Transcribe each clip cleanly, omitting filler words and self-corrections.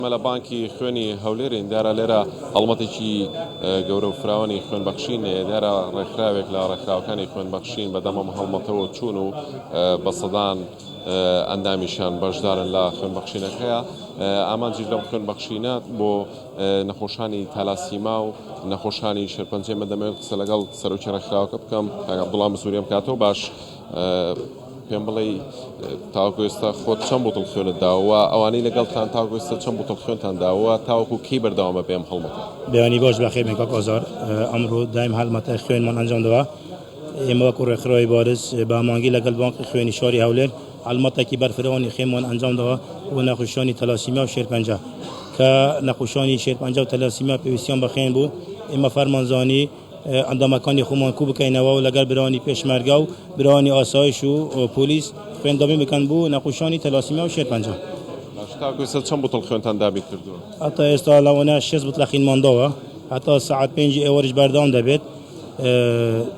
ئێمە لە بانکی خوێنی هەولێرین، دیارە لێرە هەڵمەتێکی گەورە و فراوانی خوێنبەخشین هەیە، دیارە ڕێکخراوێک لە ڕێکخراوەکانی خوێنبەخشین بە دەم ئەم هەڵمەتەوە چوون و بە سەدان ئەندامیشیان بەشدارن لە خوێنبەخشینەکەیە. ئامانجیش لەم خوێنبەخشینە بۆ نەخۆشانی تالاسیما و نەخۆشانی شێرپەنجەی من دەمەوێت قسە لەگەڵ سەرۆکی ڕێکخراوەکە بکەم کاک عەبدوڵا مزوری ئەم کاتەوە باش پێم بڵێی تاوەکو ئێستا خۆت چەند بوتڵ خوێنت داوە ئەوانەی لەگەڵتان تاوەکو ئێستا چەند بوتڵ خوێنتان داوە تاوەکو کەی بەردەوامە بێ ئەم هەڵمەتە؟ بەیانی باش بەخێر بێن کاک ئازار ئەمڕۆ دایم هەڵمەتە خوێنمان ئەنجام داوە ئێمە وەکو ڕێکخراوی بارز بە هەماهەنگی لەگەڵ بانقی خوێنی شاری هەولێر هەڵمەتێکی بەرفرەوانی خوێنمان ئەنجام داوە بۆ نەخۆشانی تەلاسیمیا و شێرپەنجە کە نەخۆشانی شێرپەنجە و تەلاسیمیا پێویستیان بە خوێن بوو ئێمە فەرمان زانی ئەندامەکانی خۆمان کو بکەینەوە و لەگەڵ برانی پێشمەرگە و برانی ئاسایش و پۆلیس خوێن دابین بکەن بۆ نەخۆشانی تەلاسیمیا و شێرپەنجە. باشە تاکو ئێستا چەند بوتڵ خوێنتان دابین کردووە؟ هەتا ئێستا لەوانە 60 بوتڵە خوێنمان داوە، هەتا سەعات پێنجی ئێوارش بەردەوام دەبێت.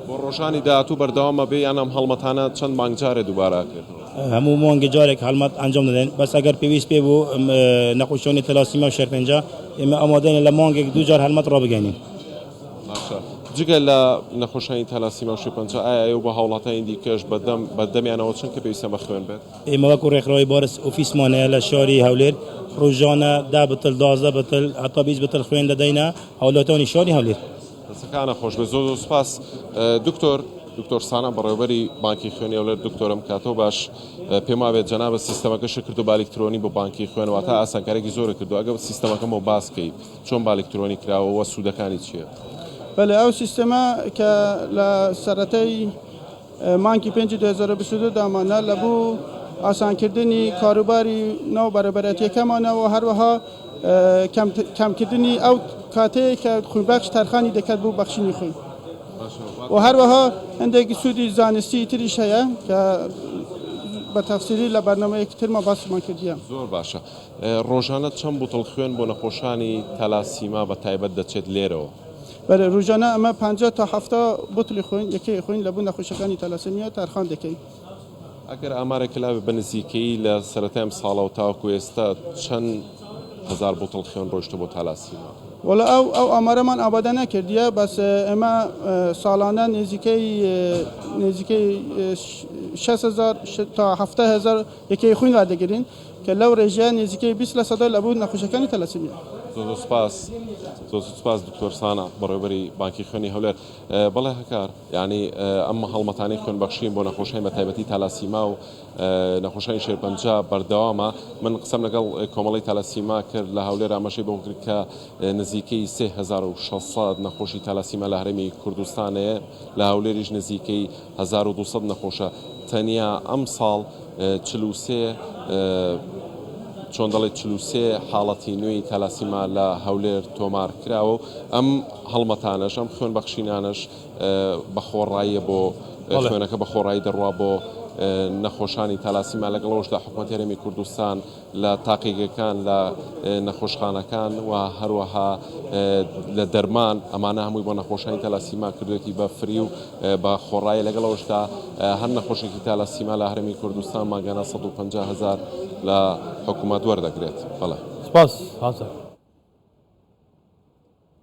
بۆ ڕۆژانی داهاتوو بەردەوام ئەبێ یان ئەم هەڵمەتانە چەند مانگ جارێ دووبارە ئەکرێتەوە؟ هەموو مانگێ جارێک هەڵمەت ئەنجام دەدەین، بەس ئەگەر پێویست پێ بوو نەخۆشانی تەلاسیمیا و شێرپەنجە ئێمە ئامادەین لە مانگێک دوو جار هەڵمەت ڕابگەیەنین. باشە جگە لە نەخۆشانی تالاسیما و شێرپەنجە ئایا ئێوە بۆ هاوڵاتانی دیکەش بەدەم بەدەمیانەوە چەند کە پێویستیان بە خوێن بێت؟ ئێمە وەکو ڕێکخراوی بارس ئۆفیسمان هەیە لە شاری هەولێر ڕۆژانە 10 بتڵ 12 بتڵ هەتا 20 بتڵ خوێن دەدەینە هاوڵاتیانی شاری هەولێر. دەستەکانە خۆش بێت زۆر زۆر سوپاس دکتۆر دکتۆر سانا بەڕێوبەری بانکی خوێنی هەولێر دکتۆرم کاتەوە باش پێم وابێت جەنابت سیستەمەکەشت کردو بە ئەلیکترۆنی بۆ بانکی خوێن واتە ئاسانکاریەکی زۆرت کردو ئەگەر سیستەمەکەم بۆ باس کەی چۆن بە ئەلیکترۆنی کراوە و سوودەکانی چییە؟ بەلێ ئەو سیستەمە کە لە سەرەتای مانگی پێنجی 2022 دامانە لە بۆ ئاسانکردنی کاروباری ناو بەڕێوبەرایەتیەکەمانە و هەروەها کەمکردنی ئەو کاتەیە کە خوێنبەخش تەرخانی دەکات بۆ بەخشینی خوێن و هەروەها هەندێک سوودی زانستی تریش هەیە کە بە تەفسیلی لە بەرنامەیەکی ترمان باسمان کردیە. زۆر باشە ڕۆژانە چەند بوتڵ خوێن بۆ نەخۆشانی تالاسیما بە تایبەت دەچێت لێرەوە؟ بەلێ ڕۆژانە ئەمە 50 تا 70 بوتڵی خوێن یەکەی خوێن لە بۆ نەخۆشەکانی تالاسیمیا تەرخان دەکەین. ئەگەر ئامارێک لابێ بە نزیکەیی لە سەرەتای ئەم ساڵەوە تاوەکو ئێستا چەند هەزار بوتڵ خوێن ڕۆیشتە بۆ تالاسیما؟ وەڵا ئەو ئەو ئامارەمان ئامادە نەکردیە بەس ئێمە ساڵانە نزیکەی نزیکەی 6 هەزار تا 70 هەزار یەکەی خوێن وەردەگرین کە لەو ڕێژەیە نزیکەی 20 لەسەدا لە بۆ نەخۆشەکانی تەلەسیمیا. زۆر زۆر سوپاس زۆر زۆر سوپاس دکتۆر سانا بەڕێوەبەری بانکی خوێنی هەولێر. بەڵێ هەکار یانی ئەم هەڵمەتانەی خوێنبەخشین بۆ نەخۆشانی بەتایبەتی تالاسیما و نەخۆشانی شێرپەنجە بەردەوامە من قسەم لەگەڵ کۆمەڵەی تالاسیما کرد لە هەولێر ئاماژەی بەوە کرد کە نزیکەی 3600 نەخۆشی تالاسیما لە هەرێمی کوردستان هەیە لە هەولێریش نزیکەی 1200 نەخۆشە تەنیا ئەمساڵ 43 چۆن دەڵێت 43 حاڵەتی نوێی تالاسیما لە هەولێر تۆمار کراوە و ئەم هەڵمەتانەش ئەم خوێن بەخشینانەش بە خۆڕاییە بۆ خوێنەکە بە خۆڕایی دەڕوا بۆ نەخۆشانی تالاسیما لەگەڵەوەشدا حکوومەت هەرێمی کوردستان لە تاقیگەکان لە نەخۆشخانەکان و هەروەها لە دەرمان ئەمانە هەمووی بۆ نەخۆشانی تالاسیما کردوێتی بە فری و بە خۆڕایی لەگەڵەوەشدا هەر نەخۆشێکی تالاسیما لە هەرێمی کوردستان مانگانە 150 هزار لە حکوومەت وەردەگرێت. بەڵێ. سپاس هازار.